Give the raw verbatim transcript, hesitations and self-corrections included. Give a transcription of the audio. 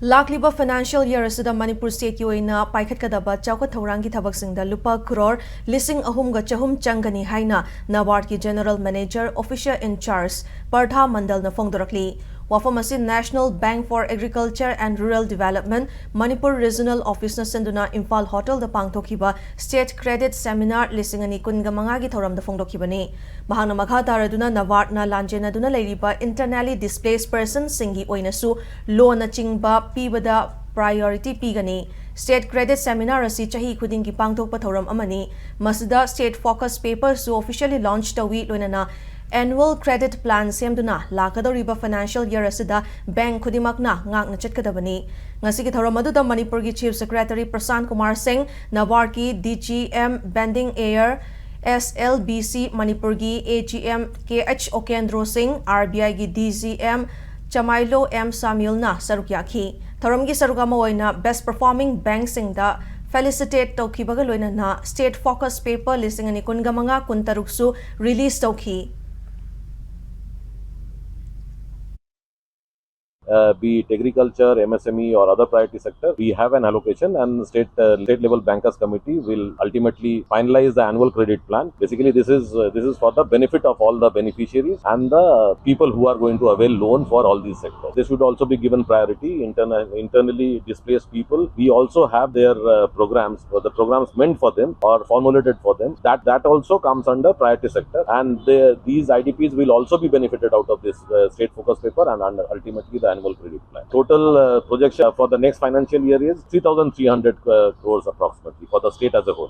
ꯂꯥꯛꯂꯤꯕ financial year ꯑꯁꯤꯗ ꯃꯅꯤꯄꯨꯔ stateꯀꯤ ꯑꯣꯏꯅ ꯄꯥꯏꯈꯠꯀꯗꯕ ꯆꯥꯎꯈꯠ ꯊꯧꯔꯥꯡꯒꯤ ꯊꯕꯛꯁꯤꯡꯗ ꯂꯨꯄꯥ crore ꯂꯤꯁꯤꯡ ꯑꯍꯨꯝꯒ ꯆꯍꯨꯝ ꯆꯪꯒꯅꯤ ꯍꯥꯏꯅ NABARDꯀꯤ general manager, officer in charge ꯄꯔꯊꯥ ꯃꯟꯗꯜꯅ ꯐꯣꯡꯗꯣꯔꯛꯂꯤ꯫ ꯋꯥꯐꯝ ꯑꯁꯤ National Bank for Agriculture and Rural Development, Manipur regional officeꯅ ꯁꯤꯟꯗꯨꯅ ꯏꯝꯐꯥꯜ hotelꯗ ꯄꯥꯡꯊꯣꯛꯈꯤꯕ state credit seminar ꯂꯤꯁꯤꯡ ꯑꯅꯤ ꯀꯨꯟꯒ ꯃꯉꯥꯒꯤ ꯊꯧꯔꯝꯗ ꯐꯣꯡꯗꯣꯛꯈꯤꯕꯅꯤ꯫ ꯃꯍꯥꯛꯅ ꯃꯈꯥ ꯇꯥꯔꯗꯨꯅ NABARDꯅ ꯂꯥꯟꯖꯦꯟꯅꯗꯨꯅ ꯂꯩꯔꯤꯕ internally displaced personꯁꯤꯡꯒꯤ ꯑꯣꯏꯅꯁꯨ loanꯅꯆꯤꯡꯕ ꯄꯤꯕꯗ priority ꯄꯤꯒꯅꯤ꯫ State credit seminar ꯑꯁꯤ ꯆꯍꯤ ꯈꯨꯗꯤꯡꯒꯤ ꯄꯥꯡꯊꯣꯛꯄ ꯊꯧꯔꯝ ꯑꯃꯅꯤ꯫ ꯃꯁꯤꯗ state focus paperꯁꯨ officially launch ꯇꯧꯏ, ꯂꯣꯏꯅꯅ annual credit plan ꯁꯦꯝꯗꯨꯅ ꯂꯥꯛꯀꯗꯧꯔꯤꯕ financial year ꯑꯁꯤꯗ bank ꯈꯨꯗꯤꯡꯃꯛꯅ ꯉꯥꯛꯅ ꯆꯠꯀꯗꯕꯅꯤ꯫ ꯉꯁꯤꯒꯤ ꯊꯧꯔꯝ ꯑꯗꯨꯗ ꯃꯅꯤꯄꯨꯔꯒꯤ Chief Secretary ꯄ꯭ꯔꯁꯥꯟ ꯀꯨꯃꯥꯔ ꯁꯤꯡ, NABARDꯀꯤ DGM Bending Ayer, SLBC ꯃꯅꯤꯄꯨꯔꯒꯤ AGM KH ꯑꯣꯀꯦꯟꯗ꯭ꯔꯣ ꯁꯤꯡ, RBIꯒꯤ DGM ꯆꯃꯥꯏꯂꯣ ꯑꯦꯝ ꯁꯥꯃꯤꯜꯅ ꯁꯔꯨꯛ ꯌꯥꯈꯤ꯫ ꯊꯧꯔꯝꯒꯤ ꯁꯔꯨꯛ ꯑꯃ ꯑꯣꯏꯅ best performing bankꯁꯤꯡꯗ felicitate ꯇꯧꯈꯤꯕꯒ ꯂꯣꯏꯅꯅ state focus paper ꯂꯤꯁꯤꯡ ꯑꯅꯤ ꯀꯨꯟꯒ ꯃꯉꯥ ꯀꯨꯟꯇꯔꯨꯛꯁꯨ release ꯇꯧꯈꯤ꯫ Uh, be it agriculture, M S M E, or other priority sector, we have an allocation, and state uh, state level bankers committee will ultimately finalize the annual credit plan. Basically, this is uh, this is for the benefit of all the beneficiaries and the people who are going to avail loan for all these sectors. This should also be given priority. Internal, internally displaced people, we also have their uh, programs, or the programs meant for them or formulated for them. That that also comes under priority sector, and the, these I D Ps will also be benefited out of this uh, state focus paper and, and ultimately the annual credit plan. Total uh, projection for the next financial year is three thousand three hundred uh, crores approximately for the state as a whole.